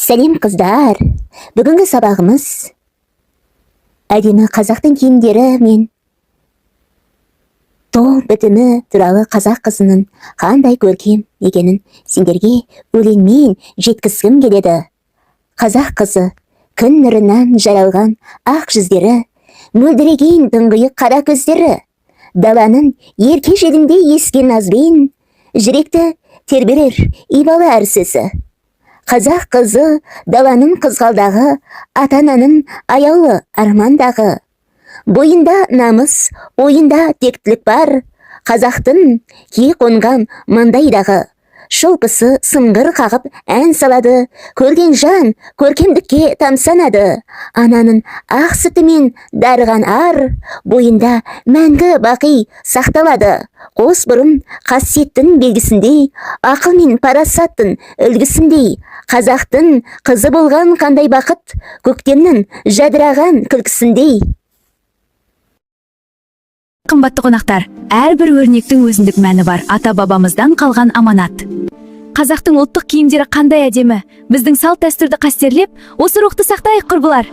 Сәлем, қыздар! Бүгінгі сабағымыз әдемі қазақтың киімдері мен тон бітімі туралы, қазақ қызының қандай көркем екенін сендерге өлеңмен жеткізгім келеді. Қазақ қызы күн нұрынан жаралған, ақ жүздері, мөлдіреген тұңғиық қара көздері, даланың ерке желіндей ескен назбен жүректі тербелер ибалы әр сөзі. Қазақ қызы даланың қызғалдағы, ата ананың аяулы армандағы. Бойында намыс, ойында тектілік бар, қазақтың кие қонған маңдайдағы. Шолпысы сыңғыр қағып ән салады, көрген жан көркемдікке тамсанады. Ананың ақ сүтімен дарыған ар бойында мәңгі бақи сақталады. Қос бұрым қасиеттің белгісіндей, ақыл мен парасаттың үлгісіндей. Қазақтың қызы болған қандай бақыт, көктемнің жадыраған күлкісіндей. Қымбатты қонақтар, әрбір өрнектің өзіндік мәні бар, ата бабамыздан қалған аманат. Қазақтың ұлттық киімдері қандай әдемі! Біздің салт дәстүрді қастерлеп, осы рухты сақтайық, құрбылар.